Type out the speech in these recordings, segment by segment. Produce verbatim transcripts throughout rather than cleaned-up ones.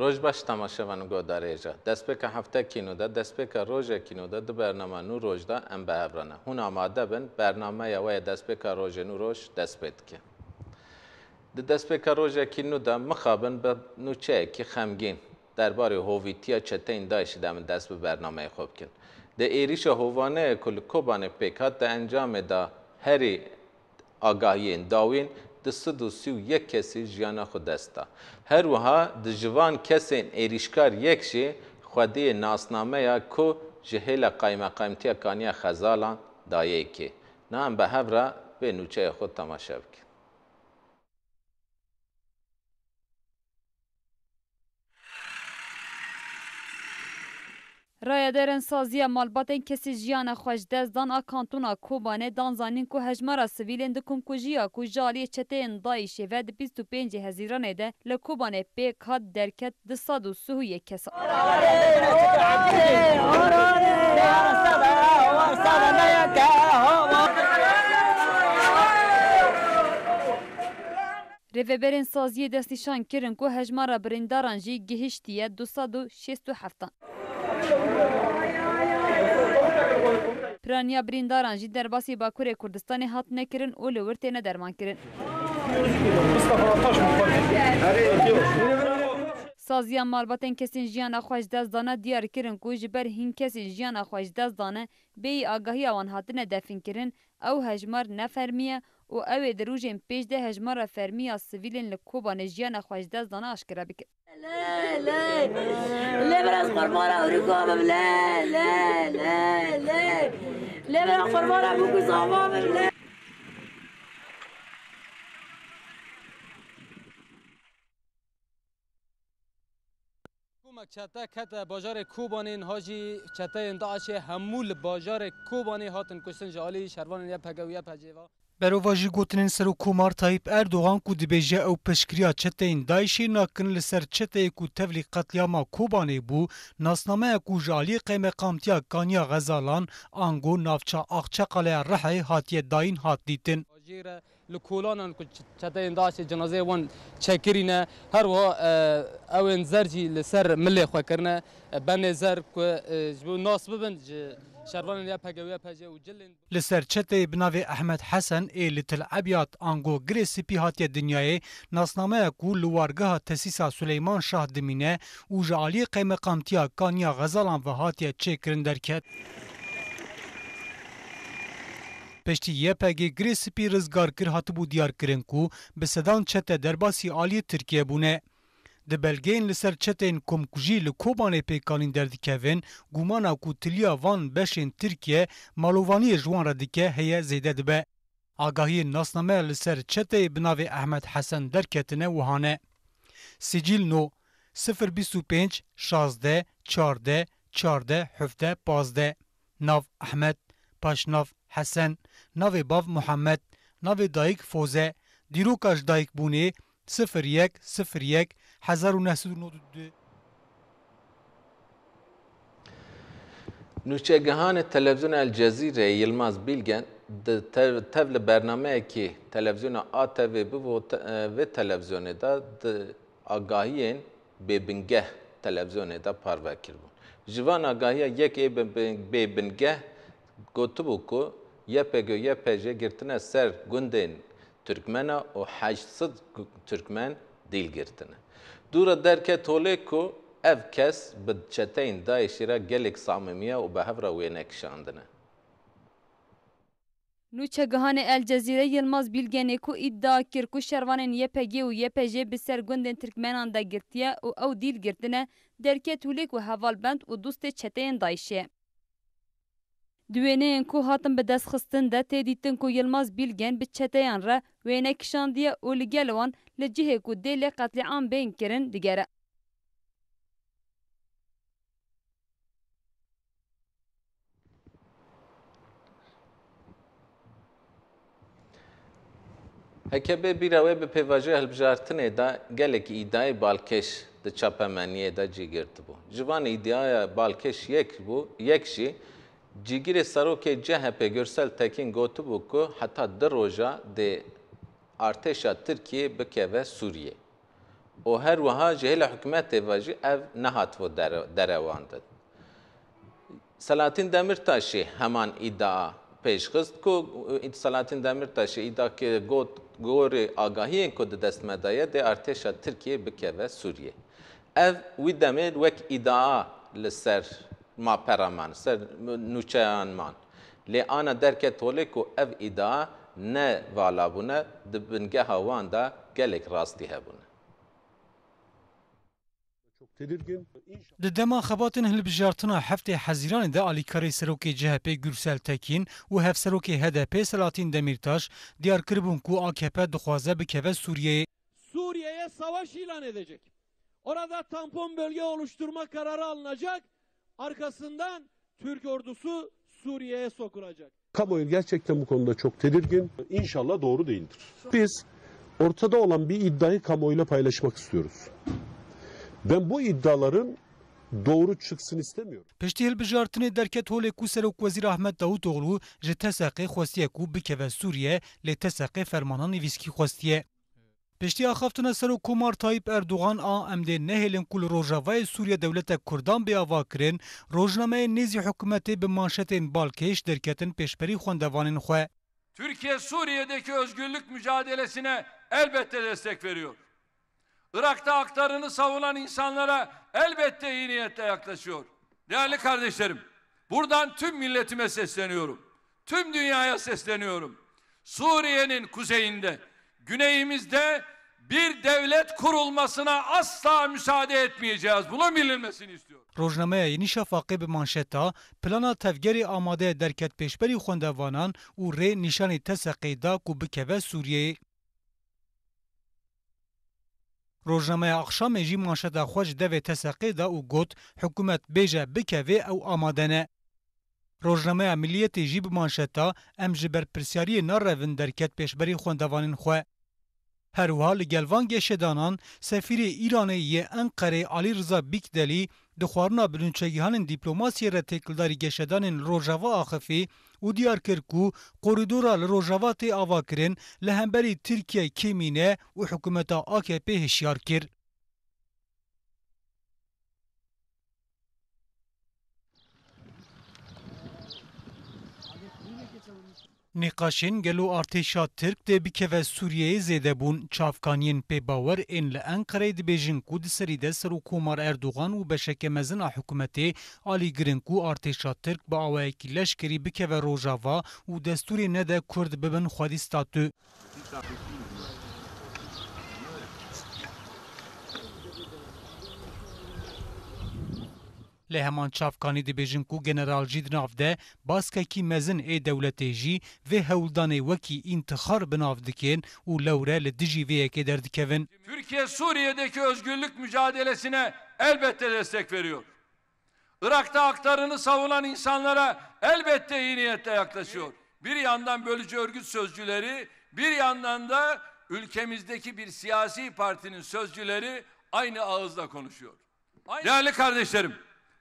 Roj baş temaşevan û guhdarê hêja. Destpêka heftekî nû de, destpêka rojekî nû de, di bernama Nû Roj de em bi hev re ne. Hûn amade bin, bernameya we ya destpêka rojê Nû Roj dest pê dike. Di destpêka rojekî nû de mixabin bi nûçeyekî xemgîn derbarê hovîtiya çeteyên DAIŞ'ê de em dest bi bernameyê xwe bikin. Di êrîşa hovane ye ku li Kobanê pêk hat, di encamê de herî agahiyên dawîn du sed û sî û yek kesî jiyana xwe dest da. Her wiha di ji van kesên êrîşkar yek jî xwediyê nasnameya ku ji hêla Qaymeqamtiya Kaniya Xezalan dayê kê. Na em bi hev re vê nûçeyê xwe temaşe bikin. Rayedarên Saziya Malbatên Kesên Jiyana Xwe Ji Dest Dan a Kantona Kobanê dan zanîn ku hejmara sivîlên di komkujiya ku ji aliyê çeteyên DAIŞ'ê ve di bîst û pêncê Hezîranê de li Kobanê pêk hat derket du sed û sih û yek kes. Rêveberên saziyê destnîşan kirin ku hejmara birîndaran jî gihiştiye du sed û şêst û heftan. Piraniya birîndaran jî derbasî Bakurê Kurdistanê hatine kirin û li wir têne dermankirin. Saziya Malbatên Kesên Jiyana Xwe Ji Dest Dane diyar kirin ku ji ber hîn kesên jiyana xwe ji dest dane, bêyî agahiya wan hatine definkirin, ew hejmar ne fermî ye û ew ê di rojên pêş de hejmara fermî ya sivîlên li Kobanê jiyana xwe ji dest dane aşkera bikin. Lê, lê, lê, lê, bira ez qurbana Ewropa bim, lê, lê, lê, lê, lê, bira qurbana Bûk û Zava bim, lê. Komek çete kete bajarê Kobanê, niha jî çeteyên DAIŞ'ê hemû li bajarê Kobanê hatin kuştin ji alî şervanên Y P G û Y P C'ê ve. Berovajî gotinên Serokomar Tayyîp Erdogan ku dibêje ew piştgiriya çeteyên DAIŞ'ê nakin li ser çeteyê ku tevlî qetlîama Kobanê bû, nasnameya ku ji aliyê Qeymeqamtiya Kaniya Xezalan ango navça Axçeqaleya Rihê hatiye dayîn hat dîtin. Bajêr e, li kolanan ku ç-, çeteyên DAIŞ'ê cenazeyê wan çekirîne, her wiha, e, ew ên zer jî li ser milê xwe kirine, e, benê zer ku, e, ji bo nas bibin ji şervanên Y P G û Y P C'ê û cilên. Li ser çeteyê bi navê Ehmed Hesen ê li Til Ebyad ango Girê Spî hatiye dinyayê, nasnameya ku li wargeha tesîsa Suleyman Şah dimîne û ji aliyê Qeymeqamtiya Kaniya Xezalan ve hatiye çêkirin derket. Piştî Y P G Girê Spî rizgar kir, hatibû diyarkirin ku bi sedan çete derbasî aliyê Tirkiye bûne. Di belgeyên li ser çeteyên komkujî li Kobanê pêkanîn derdikevin, gumana ku tiliya van beşên Tirkiye malovaniyê ji wan re dike heye zêde dibe. Agahiyên nasnameya li ser çeteyê bi navê Ehmed Hesen derketine wiha ne: Sicil no, sifir bîst û pênc, şazdeh, çardeh, çardeh, hevdeh, pazdeh. Nav Ehmed, paşnav Hesen, navê bav Muhammed, navê dayik Foze, dîroka ji dayikbûnê sifir yek sifir yek hezar û neh sed û nod û du. Nûçegihanê Televîzyona El Cezîreyê Yilmaz Bîlgen di tev, tev li bernameyekî televîzyona A T V bi vê televîzyonê de di agahiyên bêbingeh televîzyonê de parve kiribûn. Ji van agahiya yek ê bêbingeh gotibû ku Y P G û Y P J girtine ser gundên Tirkmena û heşt sed Tirkmen dîl girtine. Dû re derket holê ku ev kes bi çeteyên DAIŞ'ê re gelek samîmiye û bi hev re wêne kişandine. Nûçegihanê El Cezîre Yilmaz Bîlgenê ku îdia kir ku şervanên Y P G û Y P J bi ser gundên Tirkmenan de girtiye û ew dîl girtine, derket holê ku hevalbend û dostê çeteyên DAIŞ'ê ye. Di wêneyên ku hatin bi dest xistin de tê dîtin ku Yilmaz Bîlgen bi çeteyan re wêne kişandiye û li gel wan li cihê ku dê lê qetlîam bên kirin digere. Heke bê bîra wê bi pêvajoya hilbijartinê de gelek îdiayê balkêş di çapemeniyê de cî girtibû. Ji van îdiaya balkêş yek bû, yek jî cîgirê serokê C H P Gürsel Tekin gotibû ku heta du roja dê artêşa Tirkiyê bikeve Sûriyê. û her wiha ji hêla hikûmetê ve jî ev nehatibo dere-, derewandin. Selahattin Demirtaşî heman îdia pêşxist ku Selahattin Demirtaşî îdia kir, got, gorî agahiyên ku di dest me de ye, dê artêşa Tirkiyê bikeve Sûriyê. Ev wî demê wek îdia li ser mapera man, ser nûçeyan man. Lê ana derket holê ku ev îdia ne vala bûne, di bingeha wan de gelek rastî hebûne. Çok tedirgin. Di dema xebatên hilbijartina heftê Hezîranê de alîkarê serokê C H P Gürsel Tekîn û hevserokê H D P Selahattin Demirtaş diyar kiribûn ku A K P dixwaze bikeve Sûriyeyê. Suriye'ye savaş ilan edecek. Orada tampon bölge oluşturma kararı alınacak. Arkasından Türk ordusu Suriye'ye sokulacak. Kamuoyu gerçekten bu konuda çok tedirgin. İnşallah doğru değildir. Biz ortada olan bir iddiayı kamuoyuyla paylaşmak istiyoruz. Ben bu iddiaların doğru çıksın istemiyorum. Piştî hilbijartinê derket holê ku Serokwezîr Ahmet Davutoğlu ji T S Q'ê xwestiye ku bikeve Sûriye, lê T S Q fermana nivîskî xwestiye. Piştî axaftina Serokkomar Tayyip Erdogan a, em dê nehêlin ku li Rojavayê Sûriye dewletek Kurdan bê avakirin, rojnameyên nêzî hikûmetê bi manşetên balkêş derketin pêşberî xwendevanên xwe. Türkiye Suriye'deki özgürlük mücadelesine elbette destek veriyor. Irak'ta haklarını savunan insanlara elbette iyi niyetle yaklaşıyor. Değerli kardeşlerim, buradan tüm milletime sesleniyorum. Tüm dünyaya sesleniyorum. Suriye'nin kuzeyinde, güneyimizde bir devlet kurulmasına asla müsaade etmeyeceğiz. Bunun bilinmesini istiyorum. Rojnameya Yenî Şafaqê bi manşeta "Plana tevgerê amade" derket pêşberî xwendevanan û rê nîşanî T S Q'ê da ku bikeve Sûriyeyê. Rojnameya Axşamê jî manşeta xwe ji devê T S Q'ê da û got, "Hikûmet bêje bikevê, ew amade ne." Rojnameya Milliyetê jî bi manşeta "Em ji berpirsiyariyê narevin" derket pêşberî xwendevanên xwe. Her wiha li gel van geşedanan, sefîrê Îranê yê Enqerê Alî Riza Bîkdelî di xwarina bi nûçegihanên dîplomasiyê re têkildarî geşedanên li Rojava axifî û diyar kir ku korîdora li Rojava tê avakirin li hemberî Tirkiye kêmî ne û hikûmeta A K P hişyar kir. Nîqaşên gelo artêşa Tirk dê bikeve Sûriyeyê zêde bûn. Çavkaniyên pêbawer ên li Enqereyê dibêjin ku di serî de Serokkomar Erdogan û beşeke mezin a hikûmetê alî girin ku artêşa Tirk bi awayekî leşkerî bikeve Rojava û destûrê nede Kurd bibin xwedî statû. Lê heman çavkanî dibêjin ku general jî di nav de baskekî mezin ê dewletê jî vê hewldanê wekî întîxar bi nav dikin û lewre li dijî vê yekê derdikevin. Türkiye Suriye'deki özgürlük mücadelesine elbette destek veriyor. Irak'ta haklarını savunan insanlara elbette iyi niyetle yaklaşıyor. Bir yandan bölücü örgüt sözcüleri, bir yandan da ülkemizdeki bir siyasi partinin sözcüleri aynı ağızla konuşuyor. Aynı... Değerli kardeşlerim,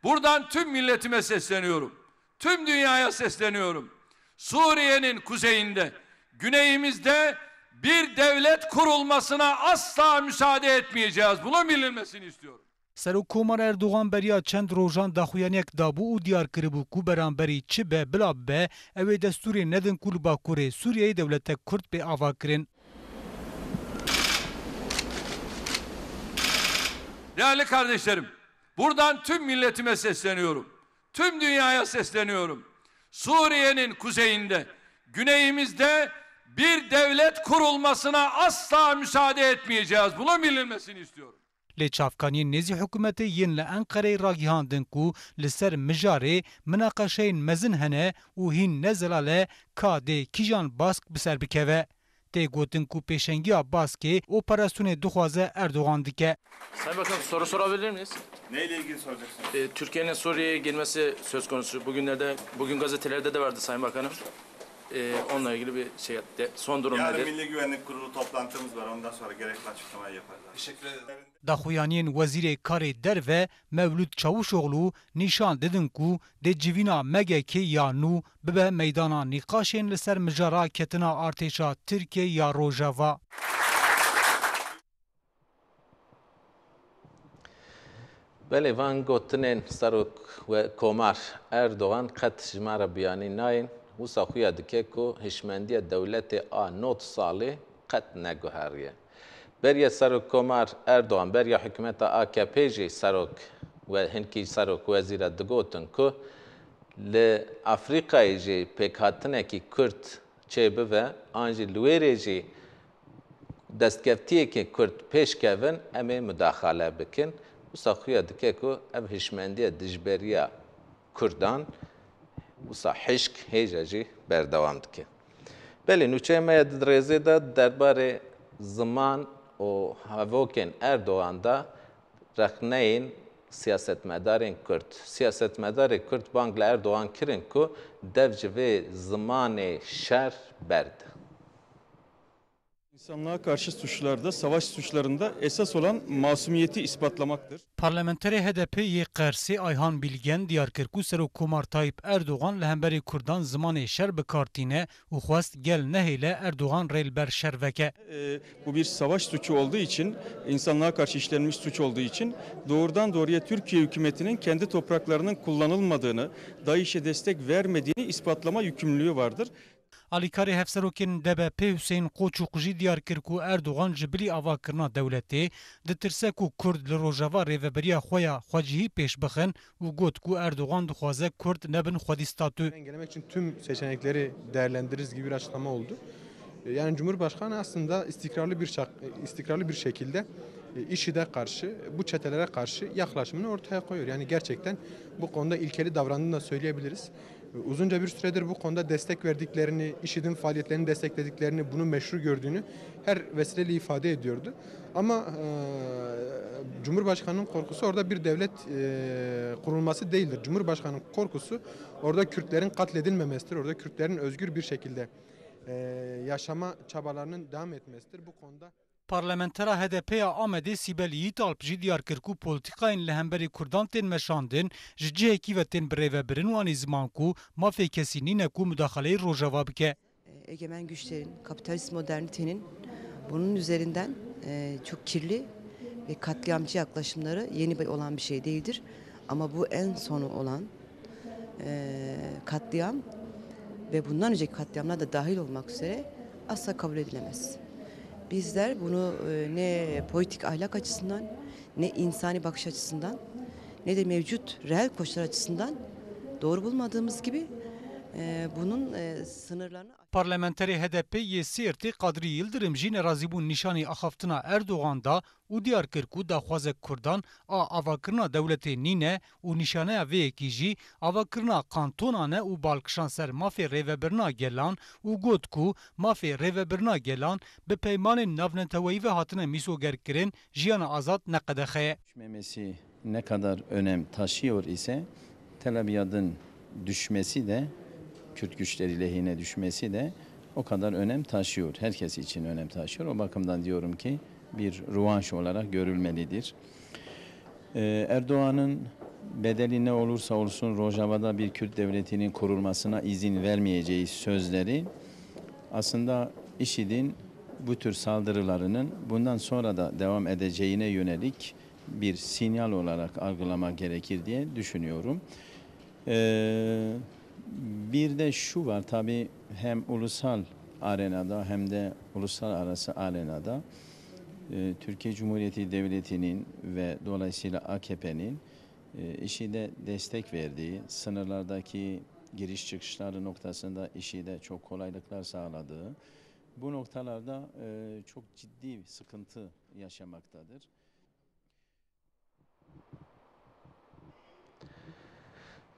buradan tüm milletime sesleniyorum. Tüm dünyaya sesleniyorum. Suriye'nin kuzeyinde, güneyimizde bir devlet kurulmasına asla müsaade etmeyeceğiz. Bunun bilinmesini istiyorum. Serokkomar Erdogan beriya çend rojan daxuyaniyek dabû û diyar kiribû ku beramberî çi be bila bibe, ew ê destûrê nedin ku li Bakurê Sûriyeyê dewletek Kurd bê avakirin. Değerli kardeşlerim, buradan tüm milletime sesleniyorum. Tüm dünyaya sesleniyorum. Suriye'nin kuzeyinde, güneyimizde bir devlet kurulmasına asla müsaade etmeyeceğiz. Bunun bilinmesini istiyorum. Lê çavkaniyên nêzî hikûmetê yên li Enqereyê ragihandin ku li ser mijarê minaqeşeyên mezin hene û hîn ne zelal e ka dê kîjan bask bi ser bikeve. Tê gotin ku pêşengiya baskê operasyonê dixwaze Erdogan dike. Sayın Bakanım, soru sorabilir miyiz? Neyle ilgili soracaksınız? E, Türkiye'nin Suriye'ye girmesi söz konusu. Bugünlerde, bugün gazetelerde de vardı Sayın Bakanım. E, onunla ilgili bir şey, de, son durum Yarın nedir? Milli Güvenlik Kurulu toplantımız var. Ondan sonra gerekli açıklamayı yaparız. Teşekkür ederim. Daxuyaniyên Wezîrê Karê Derve Mewlûd Çavuşoglu nîşan didin ku dê civîna M G K ya nû bibe meydana nîqaşên li ser mijara ketina artêşa Tirkiyê ya Rojava. Belê, van gotinên Serok we Komar Erdogan qet ji me re biyanî nayên, wisa xuya dike ku hişmendiya dewletê a nod salê qet neguheriye. Beriya Serok Komar Erdogan, beriya hikûmeta A K P jî serok we hinkî serok wezîra digotin ku li Afrîkayê jî pêkhatinekî Kurd çêbibe, an jî li wêrê jî destkeftiyeke Kurd pêş kevin, em ê mudaxale bikin. Wisa xuya dike ku ev hişmendiya dijberiya Kurdan, wisa hişk hêja jî berdewam dike. Belê, nûçeya me ya di rêzê de derbarê ziman û hevokên Erdogan de rexneyên siyasetmedarên Kurd. Siyasetmedarê Kurd bang li Erdogan kirin ku dev ji vê zimanê şer berde. İnsanlığa karşı suçlarda, savaş suçlarında esas olan masumiyeti ispatlamaktır. Parlamenterê H D P yê Qersê Ayhan Bilgen diyar kir ku Serokkomar Tayyip Erdogan li hemberî Kurdan zimanê şer bi kar tîne û xwest gel nehêle Erdogan rê li ber şer veke. E, bu bir savaş suçu olduğu için, insanlığa karşı işlenmiş suç olduğu için doğrudan doğruya Türkiye hükümetinin kendi topraklarının kullanılmadığını, DAEŞ'e destek vermediğini ispatlama yükümlülüğü vardır. Alîkarê Hevserokên D B P Huseyîn Koçuk jî diyar kir ku Erdogan ji bilî avakirina dewletê ditirse ku Kurd li Rojava rêveberiya xwe ya xwecihî pêş bixin û got ku Erdogan dixwaze Kurd nebin xwedî statû. Gelemek için tüm seçenekleri değerlendiririz gibi bir açıklama oldu. Yani Cumhurbaşkanı aslında istikrarlı bir şak- istikrarlı bir şekilde e, IŞİD'e karşı, bu çetelere karşı yaklaşımını ortaya koyuyor. Yani gerçekten bu konuda ilkeli davrandığını da söyleyebiliriz. Uzunca bir süredir bu konuda destek verdiklerini, IŞİD'in faaliyetlerini desteklediklerini, bunu meşru gördüğünü her vesileyle ifade ediyordu. Ama e, Cumhurbaşkanı'nın korkusu orada bir devlet e, kurulması değildir. Cumhurbaşkanı'nın korkusu orada Kürtlerin katledilmemesidir, orada Kürtlerin özgür bir şekilde e, yaşama çabalarının devam etmesidir. Bu konuda Parlamentera H D P ya Amedê Sîbel Yiğitalp jî diyar kir ku polîtîkayên li hemberî Kurdan tên meşandin ji cihekî ve tên birêvebirin û anî ziman ku mafê kesî nîne ku mudaxaleyê Rojava bike. Egemen güçlerin, kapitalist modernitenin bunun üzerinden e, çok kirli ve katliamcı yaklaşımları yeni bir olan bir şey değildir. Ama bu en sonu olan e, katliam ve bundan önceki katliamlar da dahil olmak üzere asla kabul edilemez. Bizler bunu e, ne politik ahlak açısından, ne insani bakış açısından, ne de mevcut reel koşullar açısından doğru bulmadığımız gibi e, bunun e, sınırlarını Parlamenterê H D P yê Sêrtê Kadrî Yildirim jî nerazîbûn nîşanî axaftina Erdogan da û diyar kir ku daxwaze Kurdan a avakirina dewletê nîne û nîşaneya vê yekî jî avakirina kantonan e û bal kişand ser mafê rêvebirina gelan û got ku mafê rêvebirina gelan bi peymanên navneteweyî ve hatine mîsogerkirin, jiyana azad ne qedexe ye. Düşmemesi ne kadar önem taşıyor ise Tel Abyad'ın düşmesi de, Kürt güçleri lehine düşmesi de o kadar önem taşıyor. Herkes için önem taşıyor. O bakımdan diyorum ki bir rövanş olarak görülmelidir. Ee, Erdoğan'ın bedeli ne olursa olsun Rojava'da bir Kürt devletinin kurulmasına izin vermeyeceği sözleri aslında IŞİD'in bu tür saldırılarının bundan sonra da devam edeceğine yönelik bir sinyal olarak algılamak gerekir diye düşünüyorum. Ee, bir de şu var tabii, hem ulusal arenada hem de uluslararası arenada e, Türkiye Cumhuriyeti Devleti'nin ve dolayısıyla A K P'nin e, IŞİD'e destek verdiği, sınırlardaki giriş çıkışları noktasında IŞİD'e çok kolaylıklar sağladığı, bu noktalarda e, çok ciddi sıkıntı yaşamaktadır.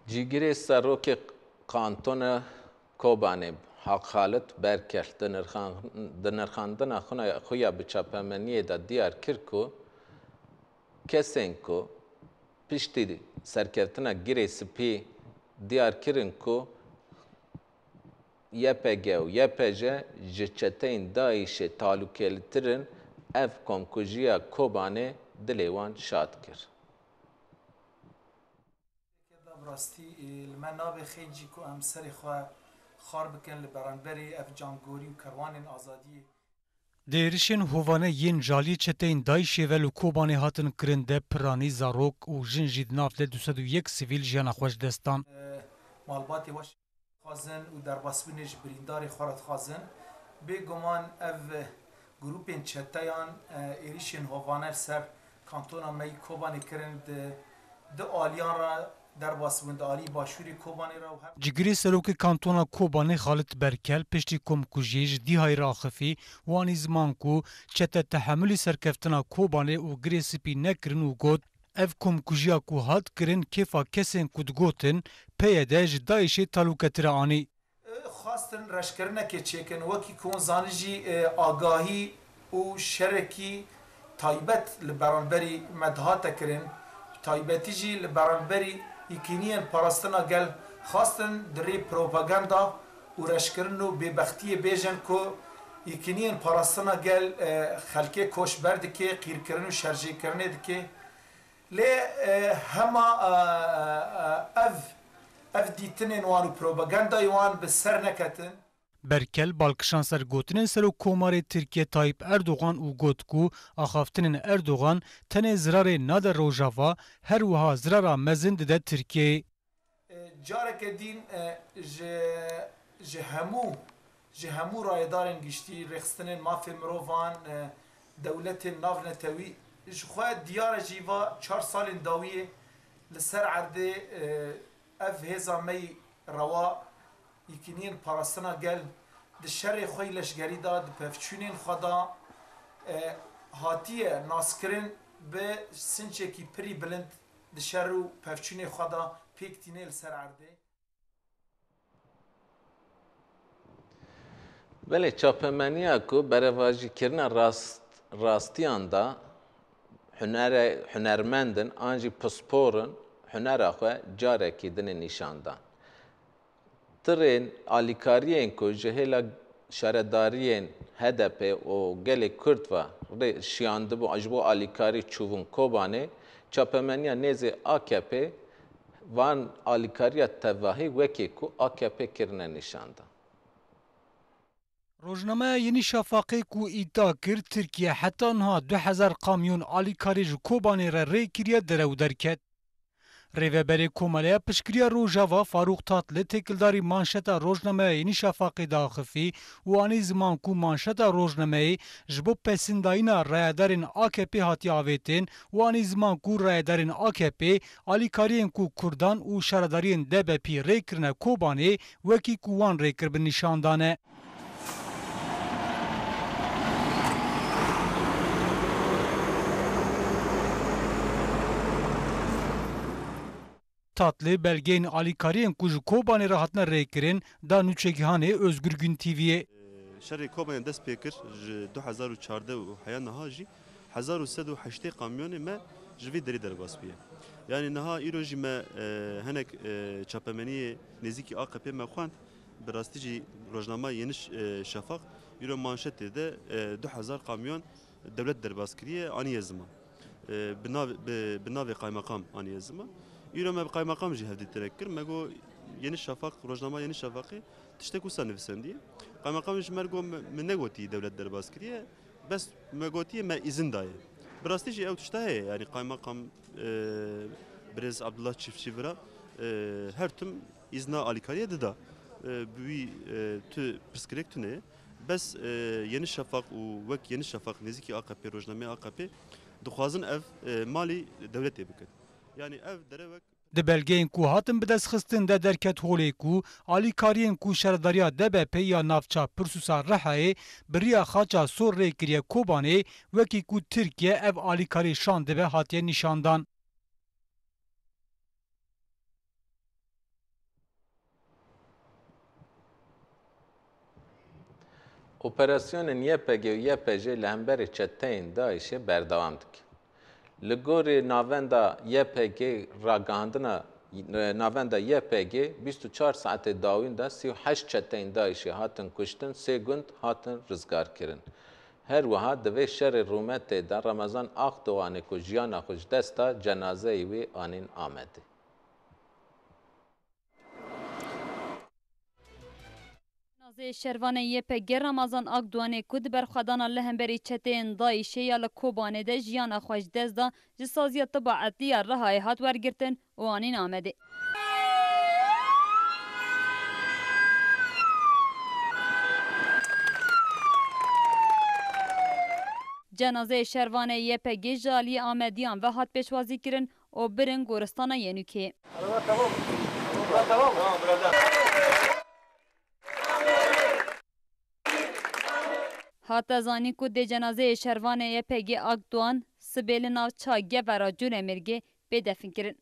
Cîgirê Serokê Kantona Kobanê Haq Xalit Berkel di nirxan- di nirxandina xuna- xwe ya bi çapemeniyê de diyar kir ku kesên ku piştî serkeftina Girê Spî diyar kirin ku Y P G û Y P J ji çeteyên DAIŞ'ê talûkelitir in, ev komkujiya Kobanê dilê wan şad kir. Bi rastî, e, li me nabe xêncî ku em serê xwe xar bikin li beramberî ev cangorî û kerwanên azadiyê. Di êrişên hovane yên ji aliyê çeteyên DAIŞê ve li Kobanê hatin kirin de piranî, zarok û jin jî di nav de du sed û yek sivîl jiyana xwe ji dest dan. Malbatê we dixwazin û derbasbûnê ji birîndarê xwe re dixwazin. Bêguman ev grûpên çeteyan, e, êrişên hovane li ser kantona me yî Kobanê kirin, di du aliyan re derbas bûn, di alî başûrê Kobanê re û her Cigirê serokê kantona Kobanê Xalit Berkel piştî komkujiyê ji Dîhayê re axifî û anî ziman ku çete tehemilî serkeftina Kobanê û Girê Spî nekirin û got, Ev komkujiya ku hat kirin kêfa kesên ku digotin P Y D ji DAIŞê talûketir e anî. Xwestin reşkirinekê çêkin, wekî ku hûn zanin jî, e, agahî û şerekî taybet li beramberî me dihate kirin, bi taybetî jî li beramberî yekîniyên parastina gel xwestin di rê propaganda û reşkirin û bêbextiyê bêjin ku yekîniyên parastina gel, e, xelkê koçber dike, qîrkirin û şerjêkirinê dike. Lê, e, hema, e, e, ev, ev dîtinên wan û propagandayê wan bi ser neketin. Berkel bal kişand ser gotinên Serokkomarê Tirkiye Tayyip Erdogan û got ku axaftinên Erdogan tenê zirarê nade Rojava, her wiha zirara mezin dide Tirkiyeyê. E, careke din, e, ji, ji hemû, ji hemû rayedarên giştî, rêxistinên mafê mirovan, e, dewletên navnetewî, ji xwe diyar e jî va çar salên dawiyê li ser erdê, e, ev hêza me yî rewa, yekîniyên parastina gel di şerê xwe yî leşgerî de, di pevçûnên xwe de, e, hatiye naskirin bi sinçekî pirî bilind di şer û pevçûnê xwe de pêk tîne li ser erdê. Belê, çapemeniya ku berevajîkirina rast-, rastiyan da hunere-, hunermend in an jî pispor in, hunera xwe carekî din ê nîşan dan. Tirên alîkariyên ku ji hêla şaredariyên H D P û gelê Kurd ve rê şiyandibû ji bo alîkarî çûbûn Kobanê, çapemeniya nêzê A K P van alîkariya tevahî wekî ku A K P kirine nîşan da. Rojnameya Yenî Şafaqê ku îdia kir, Tirkiye heta niha du hezar kamyon alîkarî ji Kobanê re rê kiriye derew derket. Rêveberê Komeleya Piştgiriya Rojava Farûq Tatli, têkildarî manşeta rojnameya Yenî Şafaqê diaxifî û anî ziman ku manşeta rojnameyê ji bo pesîndayîna rayedarên A K P hatiye avêtin û anî ziman ku rayedarên A K P alîkariyên ku kurdan û şaredariyên D B P rê kirine Kobanê, wekî ku wan rê kiribin nîşan dane. Tatli belgeyên alîkariyên ku ji Kobanê re hatine rêkirin da nûçegihanê Özgürgün T V'yê. Şerê Kobanê dest pê kir ji du hezar û çardeh û heya niha jî hezar û sed û heştê kamyonê me ji vê derê derbas bûye. Yanî niha îro jî me, e, hinek, e, çapemeniyê nêzîkî A K P me xwend. Bi rastî jî rojnama Yeni Ş-, e, Şafak îro manşetê de, e, du hezar kamyon dewlet derbas kiriye, aniye ziman. E, bi nav-, bi, bi navê qaymeqam aniye ziman. Îro me bi qaymeqam jî hevdîtinek kir. Me got, Yeni Şafak, rojnama Yeni Şafakê tiştek wisa nivîsendiye. Qaymeqam ji me re got, min negotî dewlet derbas kiriye. Bes me gotiye me îzin daye. Bi rastî jî ew tişta heye. Yanî qaymeqam, e, birêz Abdullah Çiftçi vira, e, her tim îzna alîkariyê dida. E, bi wî, e, tu pirsgirêk tune ye. Bes, e, Yeni Şafak û wek Yeni Şafak nêzîkî A K P, rojnameyê A K P dixwazin ev, e, malî dewletê bikin. Yanî ev derewek Di belgeyên ku hatin bidestxistin de derket holê ku alîkariyên ku şaredariya D B P ya navça Pirsûsa Rihayê bi riya xaça sor rê kiriye Kobanê, wekî ku Tirkiye ev alîkarî şandibe hatiye nîşandan. Operasyonên Y P G û Y P J li hemberî çeteyên DAIŞê berdewam dike. Li gorî navenda Y P G ragihandina, navenda Y P G bîst û çar saetê dawîn de sî û heşt çeteyên DAIŞê hatin kuştin, sê gund hatin rizgarkirin. Her wiha di vê şerê rûmetê de Remezan Akdoganê ku jiyana xwe ji dest da, cenazeyê wî anîn Amedê. Zê şervanê Y P G Ramazan Akdoğanê ku di berxwedana li hemberî çeteyên DAIŞê ya li Kobanê de jiyana xwe ji dest da, ji saziya tiba edlî ya Rihayê hat wergirtin û anîn Amedê. Cenazeyê şervanê Y P G ji aliyê Amediyan ve hat pêşwazîkirin û birin goristana Yenûkê. Hate zanîn ku dê cenazeyê şervanê Y P G Akdoğan sibê li navça Gevera Cûlemêrgê bê definkirin.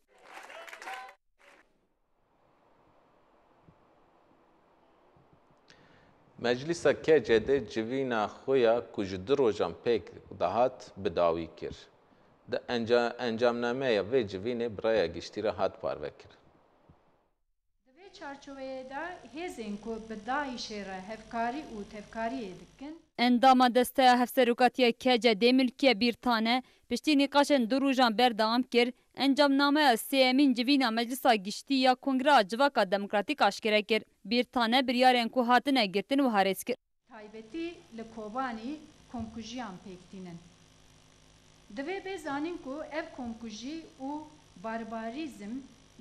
Meclîsa K C D civîna xwe ya ku ji du rojan pêk dihat bi dawî kir. Di enca-, encamnameya vê civînê bi raya giştî re hat parvekirin. Di vê çarçoveyê de hêzên ku bi DAIŞê re hevkarî û tevkariyê dikin. Endama Desteya Hevserokatiya K C D Mülkiye Birtane piştî nîqaşên du rojan berdewam kir, encamnameya sêyemîn civîna Meclisa Giştî ya Kongreya Civaka Demokratîk aşkere kir. Birtane biryarên ku hatine girtin wiha rêz kir. Taybetî li Kobanî komkujiyan pêk tînin. Divê bê zanîn ku ev komkujî û barbarîzm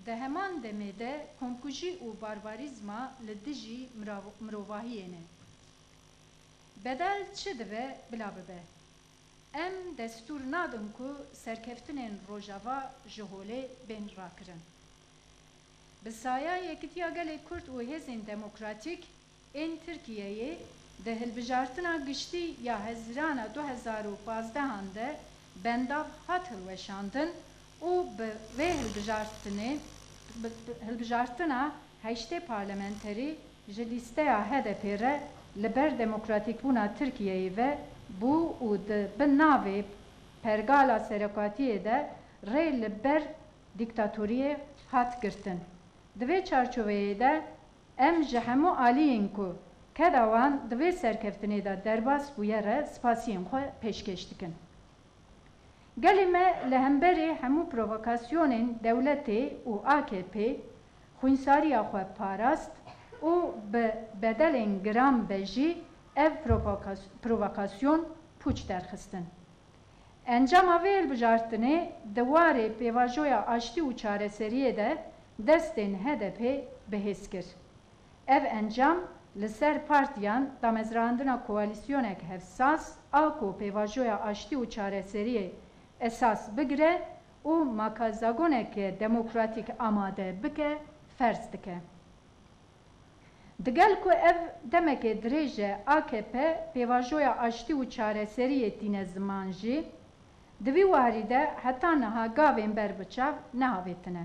di heman demê de komkujî û barbarîzma li dijî mirav-, mirovahiyê ne. Bedel çi dibe bila bibe. Em destûr nadin ku serkeftinên Rojava ji holê bên rakirin. Bi saya Yekitiya Gelê Kurd û Hêzên Demokratîk ên Tirkiyeyê di hilbijartina giştî ya Hezîrana du hezar û pazdehan de bendav hat hilweşandin û bi vê hilbijartinê, bi, bi hilbijartina heştê parlamenterî ji lîsteya H D P re li ber demokratîkbûna Tirkiyeyê ve bû û di bin navê pergala serokatiyê de rê li ber dîktatoriyê hat girtin. Di vê çarçoveyê de em ji hemû aliyên ku keda wan di vê serkeftinê de derbas bûye re spasiyên xwe pêşkêş dikin. Gelê me li hemberî hemû provokasyonên dewletê û A K P xwînsariya xwe parast û bi bedelên giran be jî ev provokas-, provokasyon pûç derxistin. Encama vê hilbijartinê di warê pêvajoya aştî û çareseriyê de destên H D P bi hêz kir. Ev encam li ser partiyan damezrandina koalîsyonek hevsas a ku pêvajoya aştî û çareseriyê esas bigire û makazagoneke demokratîk amade bike, ferz dike. Digel ku ev demeke dirêj e A K P pêvajoya aştî û çareseriyê tîne ziman jî, di vî warî de heta niha gavên ber bi çav nehavêtine.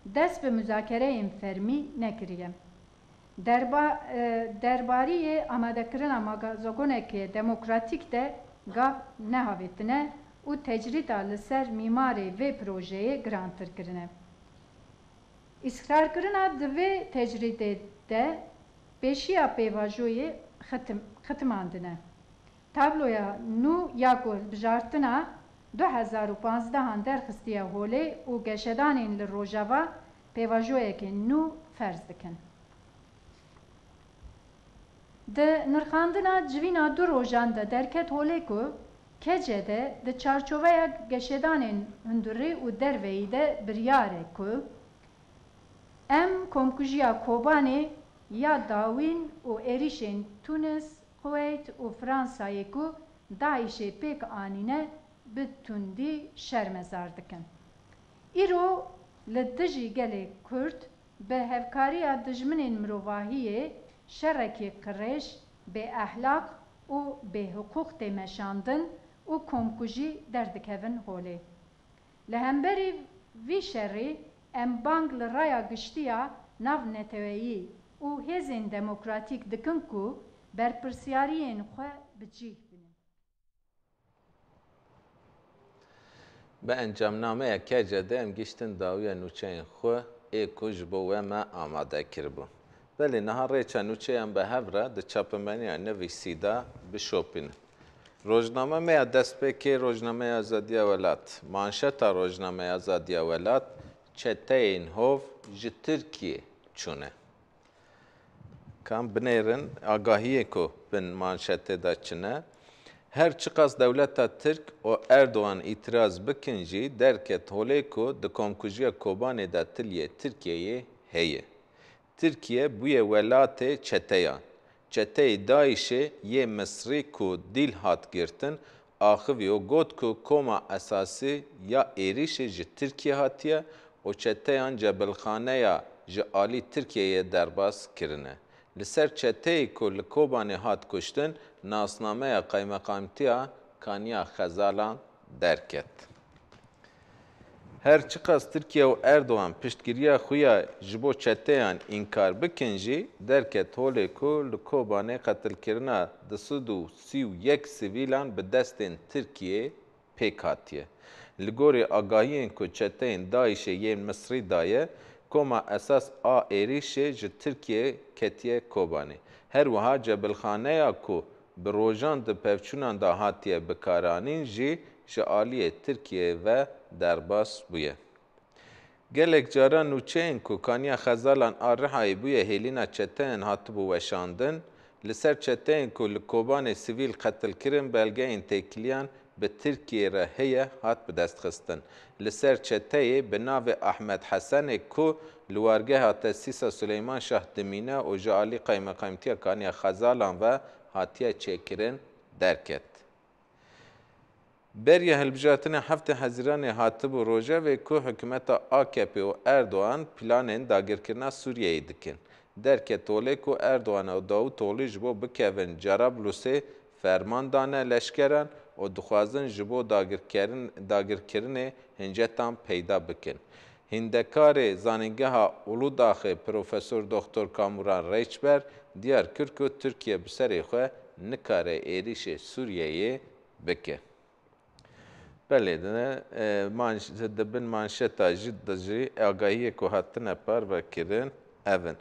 Dest bi muzakereyên fermî nekiriye. Derba-, e, derbariyê amadekirina makazagoneke demokratîk de gav nehavêtine û tecrîda li ser mîmarê vê projeyê girantir kirine. Îsrarkirina di vê tecrîdê de pêşiya pêvajoyê xitim-, xitimandine. Tabloya nû ya ku hilbijartina du hezar û panzdehan derxistiye holê û geşedanên li Rojava pêvajoyeke nû ferz dikin. Di nirxandina civîna du rojan de derket holê ku K C D di çarçoveya geşedanên hundirî û derveyî de biryar e ku em komkujiya Kobanê ya dawîn û êrîşên Tunis, Kuweyt û Fransayê ku DAIŞê pêk anîne bi tundî şermezar dikin. Îro li dijî gelê Kurd bi hevkariya dijminên mirovahiyê şerekî qirêj, bêehlaq û bêhiqûq tê meşandin û komkujî derdikevin holê. Li hemberî vî şerî em bang li raya giştî ya navneteweyî û hêzên demokratîk dikin ku berpirsiyariyên xwe bi cih bînin. Bi encamnameya K C D em gihiştin dawiya nûçeyên xwe ê ku ji bo we me amade kiribûn. Belê niha rêça nûçeyan bi hev re di çapemeniya Nivîsî de bişopînin. Rojname me ya destpêkê, Rojnameya Azadiya Welat. Manşeta Rojnameya Azadiya Welat, çeteyên hov ji Tirkiyê çûne. Kan binêrin agahiyê ku bin manşetê de çi ne. Her çiqas dewleta Tirk û Erdogan îtiraz bikin jî derket holê ku di komkujiya Kobanê de tiliyê Tirkiyeyê heye. Tirkiye bûye welatê çeteyan. Çeteyê DAIŞê yê Misrî ku dîl hat girtin, axivî û got ku koma esasî ya êrîşê ji Tirkiye hatiye û çeteyan cebilxaneya ji alî Tirkiyeyê derbas kirine. Li ser çeteyê ku li Kobanê hat kuştin, nasnameya Qaymeqamtiya Kaniya Xezalan derket. Her çiqas Tirkiye û Erdogan piştgiriya xwe ya ji bo çeteyan înkar bikin jî, derket holê ku li Kobanê qetilkirina du sed û sî û yek sivîlan bi destên Tirkiyê pêk hatiye. Li gorî agahiyên ku çeteyên DAIŞê yên Misrî daye, koma esas a êrîşê ji Tirkiyê ketiye Kobanê. Her wiha cebilxaneya ku bi rojan di pevçûnan de hatiye bikaranîn jî ji aliyê Tirkiyeyê ve derbas bûye. Gelek caran nûçeyên ku Kaniya Xezalan a Rihayê bûye hêlîna çeteyan hatibû weşandin, li ser çeteyên ku li Kobanê sivîl qetil kirin belgeyên têkiliyan bi Tirkiyê re heye hat bidestxistin. Li ser çeteyê bi navê Ahmet Hesenê ku li wargeha tesîsa Suleyman Şah dimîne û ji alî Qaymeqamtiya Kaniya Xezalan ve hatiye çêkirin derket. Beriya hilbijartinê heftê Hezîranê hatibû rojevê ku hikûmeta A K P û Erdogan planên dagirkirina Sûriyeyê dikin. Derket holê ku Erdogan û Davutoglu ji bo bikevin Cerablusê ferman dane leşkeran û dixwazin ji bo dagirkerin-, dagirkirinê hincetan peyda bikin. Hîndekarê Zanîngeha Uludaxê Profesor Doktor Kamuran Reçber diyar kir ku Tirkiye bi serê xwe nikare êrîşê Sûriyeyê bike. Belê, di, e, manş-, di bin manşeta jî, di jî agahiyê ku hatine parve kirin, ev in.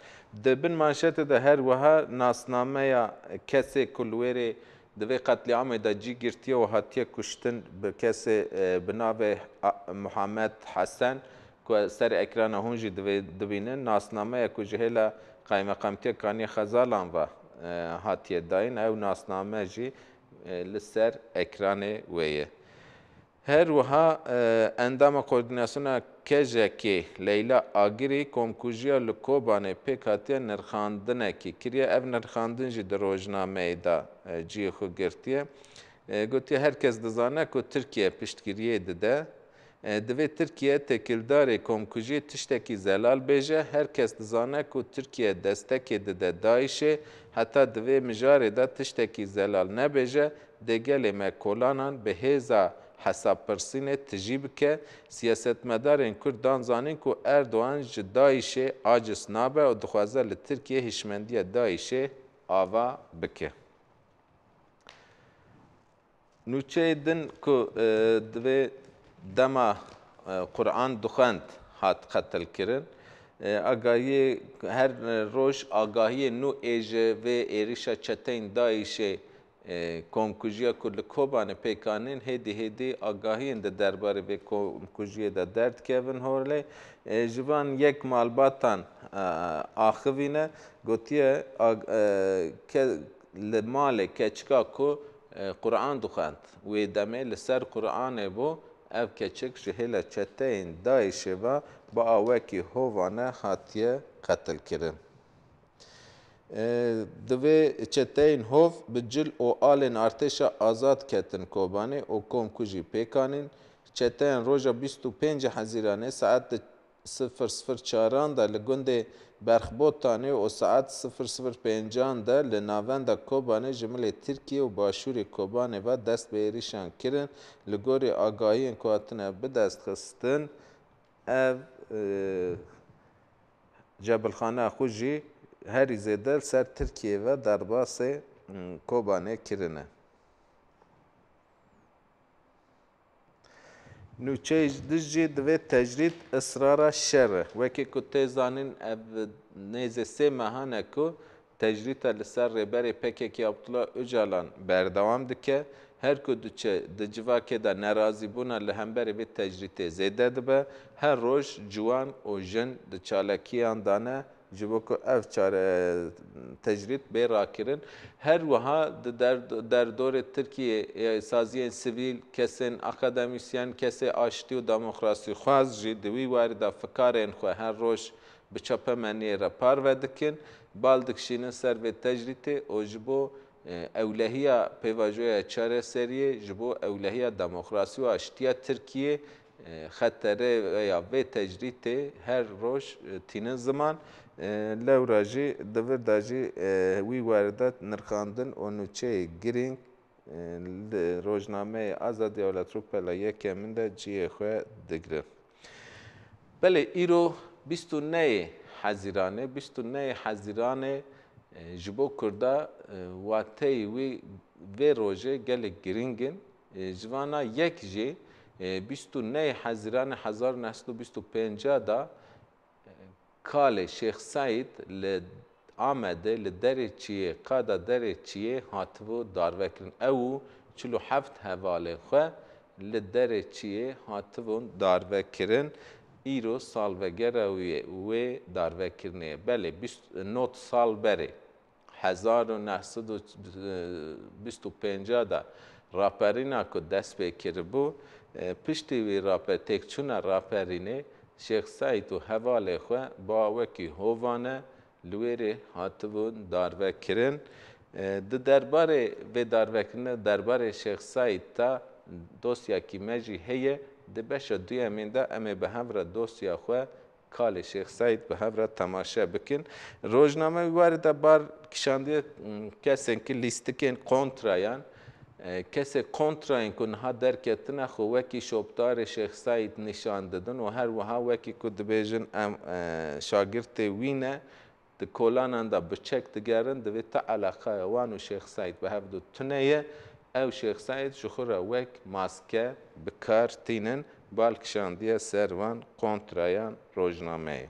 Di bin manşetê de her wiha nasnameya kesê ku li wêrê di vê qetlîamê de cî girtiye û hatiye kuştin bi kesê, e, bi navê A-, Muhammed Hesen, ku ser ekrana hûn jî divê-, dibînin, nasnameya ku ji hêla Qaymeqamtiya Kaniyê Xezalan ve, e, hatiye dayîn, ew nasname jî, e, li ser ekranê wê ye. Her wiha, e, endama koordînasyona KJK'ê Leyla Agirî komkujiya li Kobanê pêk hatiye nirxandinekî kiriye. Ev nirxandin jî di rojnameyê de, e, cihê xwe girtiye. E, gotiye, her kes dizane ku Tirkiye piştgiriyê dide. E, divê Tirkiye têkildarê komkujiyê tiştekî zelal bêje. Her kes dizane ku Tirkiye destekê dide DAIŞ'ê. Heta di vê mijarê de tiştekî zelal nebêje, dê gelê me kolanan bi hêza hesabpirsînê tijî bike. Siyasetmedarên Kurd dan zanîn ku Erdogan ji DAIŞ'ê aciz nabe û dixwaze li Tirkiye hişmendiya DAIŞ'ê ava bike. Nûçeyê din ku, e, divê dema, e, Quran dixwend hat qetilkirin. E, agahiyê, her roj agahiyê nû ê ji vê êrîşa çeteyên DAIŞ'ê, e, komkujiya ku li Kobanê pêk anîn, hêdî hêdî agahiyên di derbarê vê komkujiyê de derdikevin holê. E, ji van yek malbatan, e, axivîne, gotiye, ag-, e, ke-, li malê keçika ku, e, Quran dixwend, wê demê li ser Quranê bû, ev keçik ji hêla çeteyên DAIŞ'ê ve bi awekî hovane hatiye qetilkirin. E, divê çeteyên hov bi cil û alên artêşa azad ketin Kobanê û komkujî pêk anîn. Çeteyên roja bîst û pêncê Hezîranê saet di sifir sifir çaran de li gundê Berxbotanê û saet sifir sifir pêncan de li navenda Kobanê ji milê Tirkiye û başûrê Kobanê ve dest bi êrîşan kirin. Li gorî agahiyên ku hatine bidestxistin, ev, e, cebilxaneya xwe jî herî zêde li ser Tirkiyê ve derbasê, m, Kobanê kirine. Nûçeyê ji dijî divê tecrîd israra şer e. Wekî ku tê zanîn, ev nêzê sê mehan e ku tecrîta li ser rêberê P K K Abdullah Ocalan berdewam dike. Her ku diçe, di civakê de nerazîbûna li hemberî vê tecrîtê zêde dibe. Her roj ciwan û jin di çalakiyan de ne, Ji bo ku ev çare tecrîd bê rakirin, her wiha di der-, derdorê Tirkiyê, e, saziyên sivîl, kesên akademîsyen, kesê aştî û demokrasîxwaz jî di wî warî de fikarên xwe her roj bi çapemeniyê re parve dikin, bal dikişînin ser vê tecrîtê û ji bo, e, ewlehiya pêvajoya çareseriyê, ji bo ewlehiya demokrasî û aştiya Tirkiyê, e, xetere ya vê tecrîtê her roj, e, tînin ziman. E, lewra jî di vir de jî, e, wî warî de nirxandin û nûçeyê girîng, e, li rojnameyê Azadiya Welat Rûpela Yekemin de cihê xwe digirin. Belê îro bîst û nehê Hezîranê, bîst û nehê Hezîranê, e, ji bo Kurda, e, wateyê wî vê rojê gelek girîng in. E, ji vana yek jî, e, bîst û nehê Hezîranê hezar û neh sed û bîst û pênc de, e, kalê Şêx Seîd li Amedê, li derê çiyê, qada derê çiyê hatibû darvekirin. Ew û çil û heft hevalên xwe li derê çiyê hatibûn darvekirin. Îro salvegera wê, wê darvekirinê ye. Belê, bîst, not sal berê, hezar û neh sed û bîst û pênc de raperîna ku dest pê kiribû, e, piştî wî rape-, têkçûna raperînê Şêx Seîd û hevalê xwe ba wekî hovane li wêrê hatibûn darvekirin. E, di derbarê vê darvekirinê, derbarê Şêx Seîd de dosyakî me jî heye. Di beşa duyemîn de em ê bi hev re dosya xwe kalê Şêx Seîd bi hev re temaşe bikin. Rojname wî warî de bar kişandiye, m, kesên ku lîstikên kontrayan, e, kesê kontrayên ku niha derketine xwe wekî şopdarê Şêx Seîd nîşan didin û her wiha wekî ku dibêjin em, e, şagirtê wî ne, di kolanan de bi çek digerin, divê ti eleqeya wan û Şêx Seîd bi hev du tune ye. Ew Şêx Seîd ji xwe re wek maske bi kar tînin, bal kişandiye ser van kontrayan rojnameyê.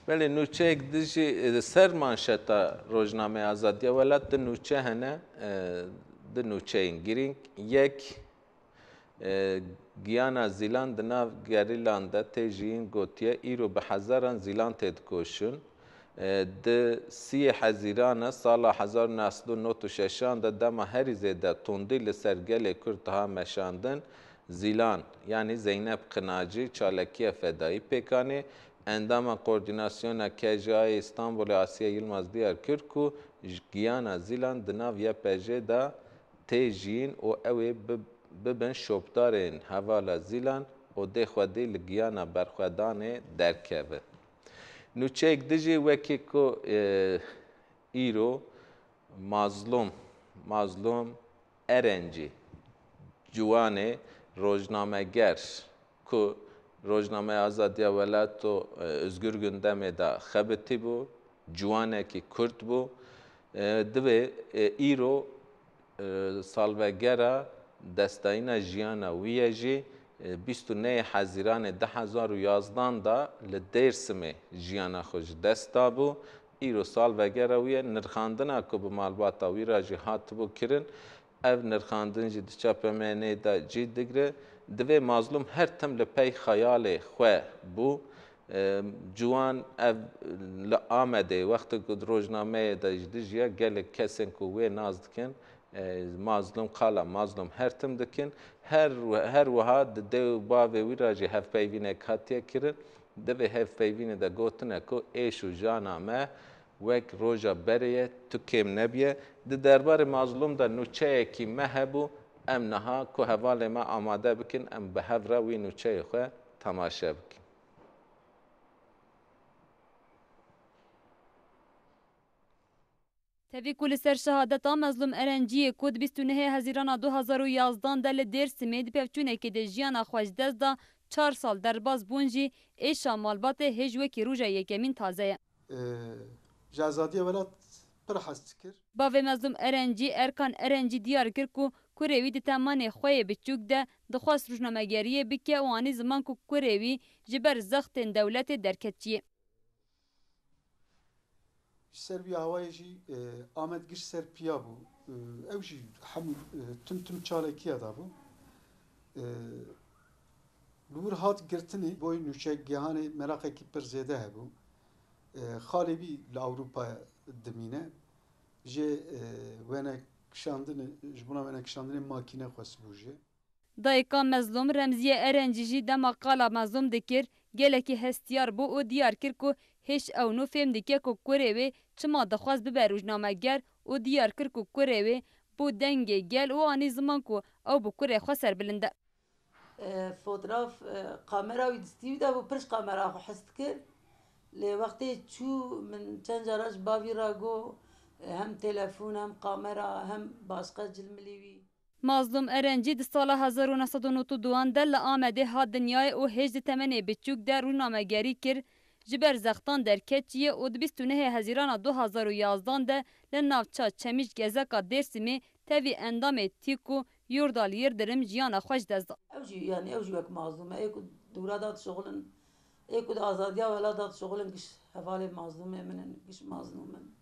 Belê nûçeyek dijî, e, ser manşeta rojnameya Azadiya Welat du nûçe hene, e, du nûçeyên girîng. Yek, e, giyana Zîlan di nav gerîlan de tê jiyîn gotiye, îro bi hezaran Zîlan têdikoşin. E, di siyê Hezîrana sala hezar û neh sed û nod û şeşan de dema herî zêde tundî li ser gelê Kurd diha meşandin, Zîlan, yanî Zeynep Qinacî, çalekiya fedayî pêk anî. Endama Koordînasyona K J A'yê Îstanbulê Asiye Yilmaz diyar kir ku ji giyana Zîlan di nav Y P J'ê de tê jiyîn û ew ê bi-, bibin şopdarên hevala Zîlan û dê xwedî li giyana berxwedanê derkevin. Nûçeyek dijî wekî ku, e, îro Mazlûm, Mazlûm Erencî, ciwanê rojnameger ku Rojnameya Azadiya Welat û, e, Özgür Gündemê de xebitî bû, ciwanekî Kurd bû. E, divê, e, îro, e, salvegera destdayîna jiyana wî ye jî, e, bîst û nehê Hezîranê du hezar û yazdan de li Dêrsimê jiyana xwe ji dest dabû. Îro salvegera wî ye. Nirxandina ku bi malbata wî re jî hatibû kirin, ev nirxandin jî di çapemenê de cî digre. Divê Mazlûm her tim li pey xeyalê xwe bû. E, ciwan ev li Amedê, wextê ku di rojnameyê de jî dijiya, gelek kesên ku wê nas dikin, e, Mazlûm, qala Mazlûm her tim dikin. Her, her wiha di dê û bavê wî re jî hevpeyvînek hatiye kirin. Di vê hevpeyvînê de gotine ku êş û jana me wek roja berê ye, tu kêm nebiye. Di derbarê Mazlûm de nûçeyekî me hebû, em niha ku hevalê me amade bikin, em bi hev re wî nûçeyê xwe temaşe bikin. Tevî ku li ser şehadeta Mezlûm Erenciyê ku di bîst û nehê Hezîrana du hazar û yazdan de li Dêrsimê di pevçûnekê de jiyana xwe ji dest da, çar sal derbas bûn jî êşa malbatê hêj wekî roja yekemîn taze ye. Ee, ji azadiya welat pir hez dikir. Bavê Mezlûm Erencî, Erkan Erencî diyar kir ku kurê wî di temenê xwe yê biçûk de dixwest rojnamegeriyê bike û anî ziman ku kurê wî ji ber zextên dewletê derket çiyê. Ji ser vî awayê jî, e, Amed giş ser piya bû. E, ew jî hemû, e, tim tim çalekiya dabû. E, Li wir hat girtinê boy nûçegihanê meraqekî pir zêde hebû. E, xalê wî li Ewropa dimîne. Jê, e, wêne kişandinê, ji bona wêne kişandinê makîne xwestibû jê. Dayika Mezlûm Remziye Erencî jî dema qala Mezlûm dikir, gelekî hestiyar bû û diyar kir ku hêj ew nû fêm dike ku kurê wê çima dixwest bibe rojnameger û diyar kir ku kurê wê bû dengê gel û anî ziman ku ew bi kurê xwe serbilind e. E, fotraf, e, kamera wî distî wî de bû, pir ji kamera xwe hez dikir. Lê wextê çû, min çend cara ji bavî re got, e, hem telefon, hem kamera, hem başqe cilmilî wî. Mazlûm Erencî di sala hezar û neh sed û nod û duan de li Amedê hat dinyayê û hêj di temenê biçûk de rûnamegerî kir, ji ber zextan derketiye û di bîst û nehê Hezîrana du hazar û yazdan de li navça Çemîş Gezeka Dêrsimê tevî endamê tîk û Yurdal Yildirim jiyana xwe ji dest da. Ew jî, yanî ew jî wek mazlûm e. Ê ku di wira de dişixulin, ê ku di azadiya welat de dişixulin, giş hevalê mazlûmê min in, giş mazlûm in.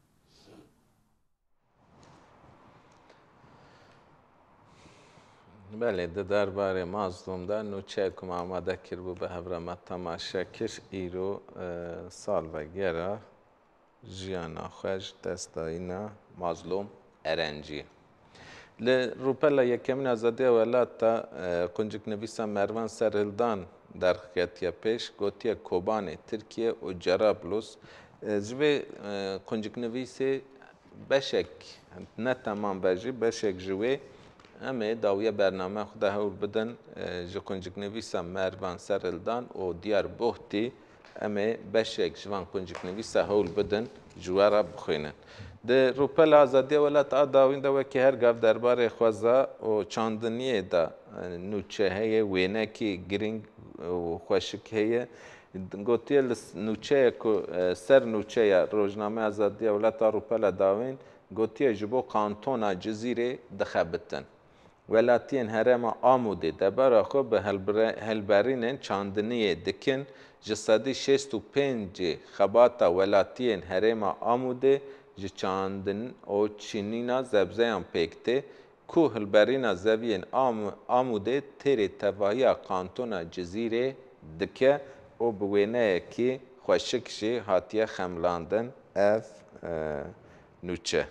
Belê, di derbarê Mazlûm de nûçeyek ku me amade kiribû, bi hev re me temaşe kir. Îro, e, salvegera jiyana xwe ji destdayîna Mazlûm Erencî. Li rûpela yekemîn Azadiya Welat de, e, qunciknivîsa Mervan Serhildan derxiketiye pêş, gotiye Kobanê, Tirkiye û Cerablus. E, ji vê, e, qunciknivîsê beşek, ne temam be jî, beşek ji wê em ê dawiya bername xwe de hewl bidin, e, ji qunciknivîsa Mervan Serhildan û Diyar Bohtî, em ê beşek ji van qunciknivîsa hewl bidin, ji we re bixwînin. Di rûpela Azadiya Welat a dawîn de wekî her gav derbarê xweza û çandiniyê de, e, nûçe heye, wênekî girîng û xweşik heye. Gotiye li s-, nûçeyê ku, e, ser nûçeya Rojnameya Azadiya Welat a rûpela dawîn, gotiye ji bo kantona Cizîrê dixebitin. Welatiyên herêma Amûdê debara xwe bi helbire-, hilberînên çandiniyê dikin, ji sedî şêst û pêncê xebata welatiyên herêma Amûdê ji çandin û çinîna zebzeyan pêk tê, ku hilberîna zeviyên Am-, Amûdê têrê tevahiya kantona Cizîrê dike û bi wêneyekî xweşik jî hatiye xemilandin ev, e, nûçe.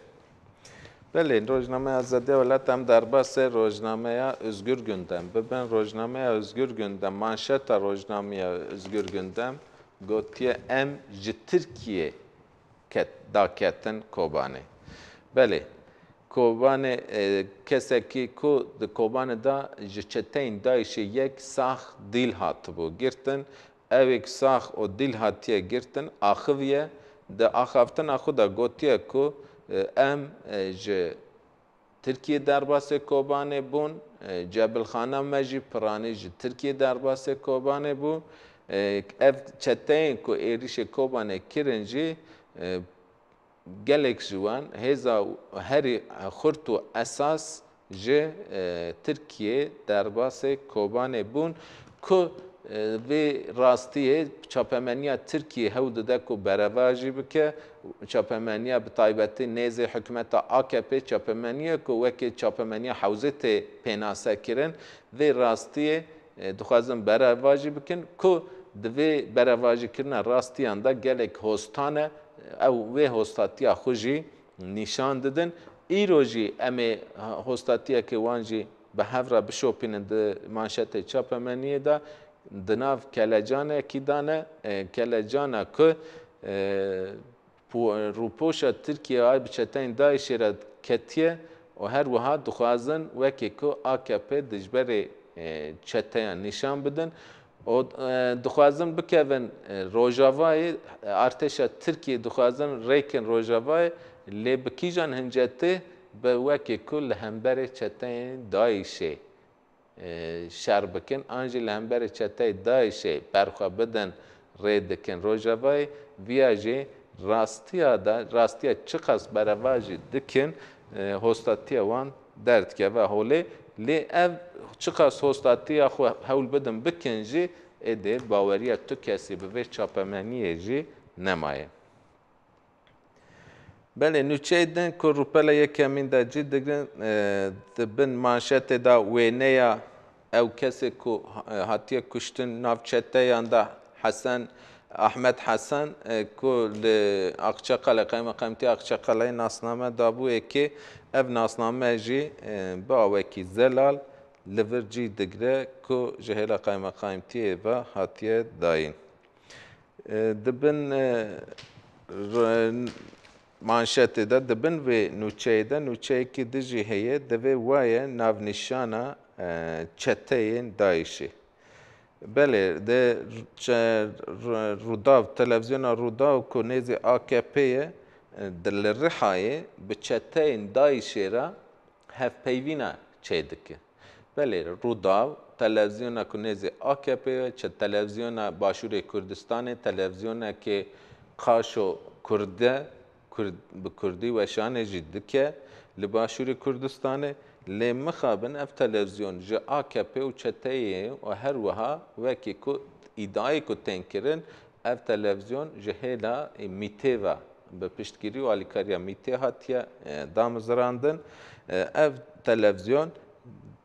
Belê, Rojnameya Azadiya Welat, em derbasê Rojnameya Özgür Gündem bibin. Rojnameya Özgür Gündem, manşeta Rojnameya Özgür Gündem gotiye, em ji Tirkiyê ket-, daketin Kobanê. Belê, Kobanê, e, kesekî ku di Kobanê de ji çeteyên DAIŞê yek sax dîl hatibû girtin. Ewêk sax û dîl hatiye girtin, axiviye. Di axaftina xwe de gotiye ku, e, em, e, ji Tirkiyê derbasê Kobanê bûn, e, cebilxana me jî piranî ji Tirkiyê derbasê Kobanê bû. E, ev çeteyên ku êrîşê Kobanê kirin jî, e, gelek ji wan hêza herî xurt û esas ji, e, Tirkiyê derbasê Kobanê bûn ku, e, vê rastiyê çapemeniya Tirkiyê hewl dide ku berevajî bike. Çapemeniya bi taybetî nêzê hikûmeta A K P çapemeniye ku wekî çapemeniya hewzê tê pênasekirin. Vê rastiyê, e, dixwazin berevajî bikin ku di vê berevajîkirina rastiyan de gelek hostan e, ew wê hostatiya xwe jî nîşan didin. Îro jî em ê hostatiyeke wan jî bi hev re bişopînin di manşetê çapemeniyê de. Di nav kelecanekî de ne, e, kelecana ku, e, po-, rûpoşa Tirkiye ay bi çeteyên DAIŞê re ketiye û her wiha dixwazin wekî ku A K P dijberê, e, çeteyan nîşan bidin. Û, e, dixwazin bikevin, e, Rojavayê, e, artêşa Tirkiyê dixwazin rêkin Rojavayê, lê bi kîjan hincetê? Bi wekî ku li hemberê çeteyên DAIŞê, e, şer bikin, an jî li hemberê çeteyê DAIŞê berxwe bidin, rê dikin Rojavayê. Viya jî rastiya de, rastiya çiqas berevajî dikin, e, hostatiya wan derdikeve holê. Lê ev çiqas hostatiya xwe hewl bidin bikin jî, êdî baweriya tu kesî bi vê çapemeniyê jî nemaye. Belê, nûçeyê din ku rûpela yekemîn de cî digrin, e, di bin manşetê de wêneya ew kesê ku ha-, hatiye kuştin nav çeteyan de Hesen, Ahmet Hesen, e, ku li Aqçeqalê, qeymeqamtiya Aqçeqalê nasname dabû ê kê ev nasname jî, e, bi awekî zelal li vir cî digre ku ji hêla qeymeqamtiyê ve hatiye dayîn. E, di bin, e, re-, manşetê de, di bin vê nûçeyê de nûçeyekî din jî heye, divê waye navnîşana, e, çeteyên DAIŞê. Belê, di çe-, Ru-, Rûdaw, televîzyona Rûdaw ku nêzî A K P ye, e, di li Rihayê bi çeteyên DAIŞê re hevpeyvîna çêdike. Belê, Rûdaw, televîzyona ku nêzî A K P ye, çe-, televîzyona Başûrê Kurdistanê, televîzyonekê qaşo Kurd e, Kurd, bi Kurdî weşanê jî dike li Başûrê Kurdistanê. Lê mixabin ev televîzyon ji A K P û çeteyê û her wiha wekî ku îdiayê ku tên kirin, ev televîzyon ji hêla, e, MÎT'ê ve bi piştgirî û alîkariya MÎT'ê hatiye, e, damezrandin. E, ev televîzyon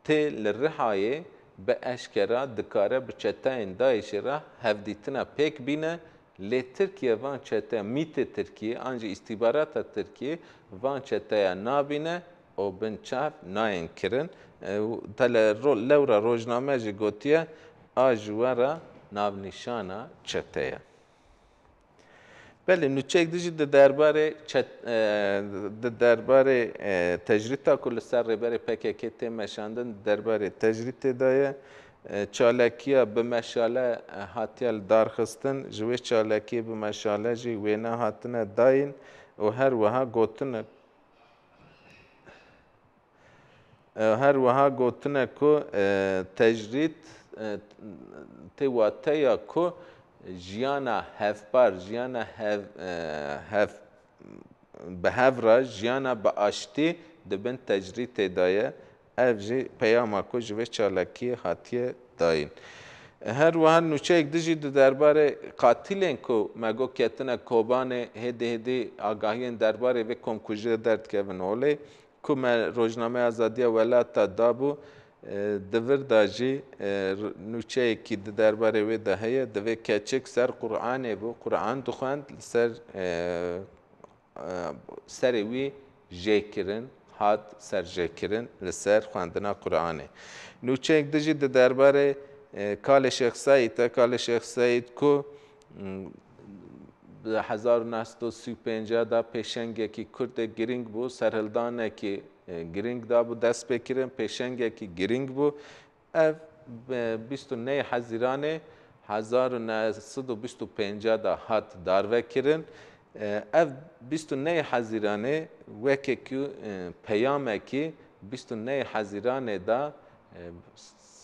tê li Rihayê bi eşkera dikare bi çeteyên DAIŞê re hevdîtina pêk bîne, lê Tirkiye van çete, MÎT'ê Tirkiyê an jî îstîbarata Tirkiyê van çeteya nabîne û bin çav nayên kirin. E, û tele-, ro-, lewra rojname jî gotiye, a ji we re navnîşana çete ye. Belê, nûçeyek din jî di derbarê çet-, e, di derbarê, e, tecrîta ku li ser rêberê P K K tê meşandin, di derbarê tecrîtê de ye. E, çalakiya bi meşale, e, hatiye li dar xistin. Ji wê çalakiyê bi meşale jî wêne hatine dayîn û her wiha gotine, E, her wiha gotine ku, e, tecrîd, e, tê wateya ku jiyana hevpar, jiyana hev-, e, hev-, bi hev re, jiyana bi aştî di bin tecrîtê de ye. Ev jî peyama ku ji vê çalakiyê hatiye dayîn. Her wiha nûçeyek din jî di derbarê qatilên ku me got ketine Kobanê, hêdî hêdî agahiyên derbarê vê komkujiyê derdikevin holê. Ku me Rojnameya Azadiya Welata dabû, e, di vir de jî, e, r-, nûçeyekî di derbarê wê de heye, divê keçik ser Quranê bû, Quran dixwend, li ser, e, e, serê wî jêkirin, hat serjêkirin li ser xwendina Quranê. Nûçeyek din jî di derbarê, e, kalê Şêx Seîd e, kalê Şêx Seîd ku, m, Di hezar û neh sed û sî û pênc de pêşengekî Kurdê girîng bû, serhildanekî, e, girîng dabû destpêkirin, pêşengekî girîng bû. Ev bi bîst û neh Hezîranê hezar û neh sed û bîst û pênc de hat darvekirin. E, ev bîst û neh Hezîranê wekekî, e, peyamekî bîst û neh Hezîranê de, e,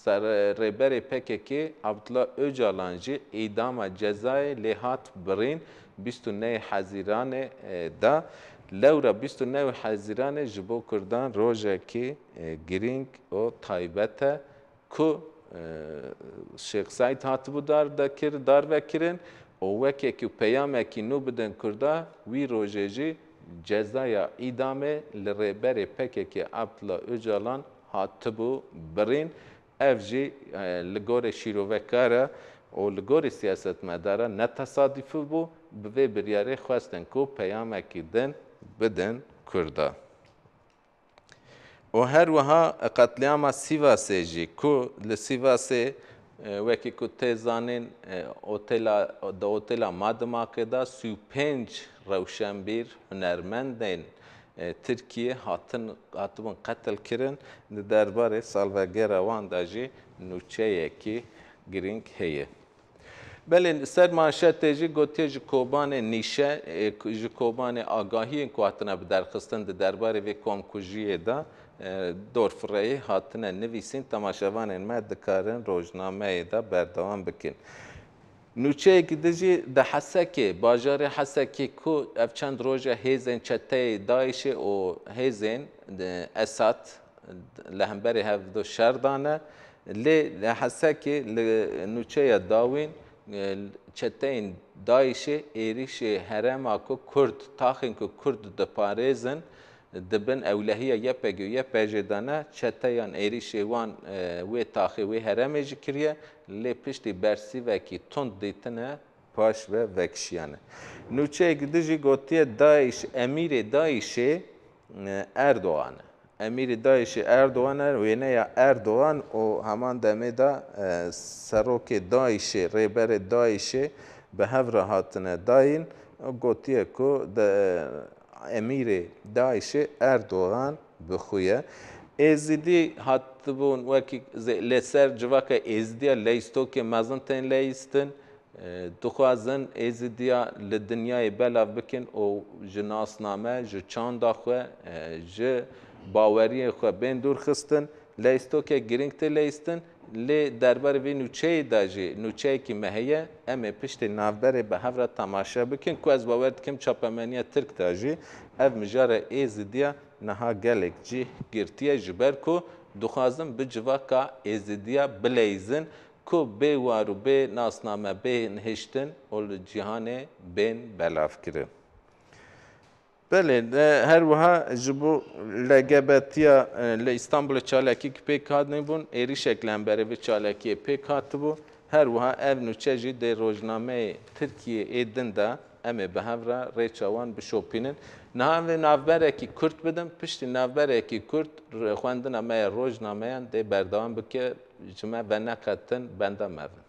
Ser, rêberê P K K Abdullah Ocalan jî îdama cezayê lê hat birîn bîst û neh Hezîranê, e, de. Lewra bîst û neh Hezîranê ji bo Kurdan rojekî, e, girîng û taybet e ku, e, Şêx Seîd hatibû dar dekir, darvekirin û wekekî peyamekî nû bidin Kurda, wî rojê jî cezaya îdamê li rêberê P K K Abdullah Ocalan hatibû birîn. Ev jî, e, li gorê şîrovekara û li gorê siyasetmedara ne tesadufî bû, bi vê biryarê xwestin ku peyamekî din bidin Kurda. Û her wiha qetlîama Sîvasê jî ku li Sîvasê, e, wekî ku tê zanîn, e, otela, di otela Madimakê de sî û pênc rewşenbîr, hunermendên, e, Tirkiyê hatin, hatibûn qetilkirin, di derbarê salvegera wan de jî nûçeyekî girîng heye. Belê, li ser manşetê jî gotiye ji Kobanê nîşe, e, ku, ji Kobanê agahiyên ku hatine biderxistin di derbarê vê komkujiyê de, e, dorfireyê hatine nivîsîn, temaşevanên me dikarin rojnameyê de berdewam bikin. Nûçeyekî din jî di Hesekê, bajarê Hesekê ku ev çend roj e hêzên çeteyê DAIŞê û hêzên, e, Esad li hemberî hev du şer dane. Lê li Hesekê li nûçeya dawîn, e, çeteyên DAIŞê êrîşê herêma ku Kurd, taxên ku Kurd diparêzin, di bin ewlehiya Y P G û Y P J de ne, çeteyan êrîşê wan, e, wê taxê wê herêmê jî kiriye, lê piştî bersîvekî tund dîtine paş ve vekişiyane. Nûçeyek di jî gotiye DAIŞ, emîrê DAIŞê, e, Erdogan e. Emîrê DAIŞê Erdogan e, wêneya Erdogan û heman demê de, e, serokê DAIŞê, rêberê DAIŞê bi hev re hatine dayîn. Gotiye ku de, emîrê DAIŞê Erdogan bi xwe ye. Êzidî hatibûn wekî zê-, li ser civaka Êzidiya leyîstokê mezin tên leyîstin. E, dixwazin Êzidiya li dinyayê belav bikin û ji nasname, ji çanda xwe, e, ji baweriyê xwe bên dûr xistin. Leyîstokek girîng tê leyîstin, lê derbarê vê nûçeyê de jî nûçeyekî me heye, em ê piştî navberê bi hev re temaşe bikin, ku ez bawer dikim çapemeniya Tirk de jî ev mijara Êzidiya niha gelek cih girtiye, ji ber ku dixwazin bi civaka Êzidiya bileyzin, ku bê war û bê nasname, bê nihiştin û li cîhanê bên belavkirin. Belê, e, her wiha ji bo L G B T ya, e, li Îstanbulê çalakî ki pêk hatibûn, êrîşek li hemberê vê çalakiyê pêk hatibû. Her wiha ev nûçe jî dê rojnameyê Tirkiyê ê din de em ê bi hev re rêça wan bişopînin. Niha em vê navberekî kurt bidin, piştî navberekî kurt re-, xwendina me ya rojnameyan dê berdewam bike, ji me veneqetin, benda me bin.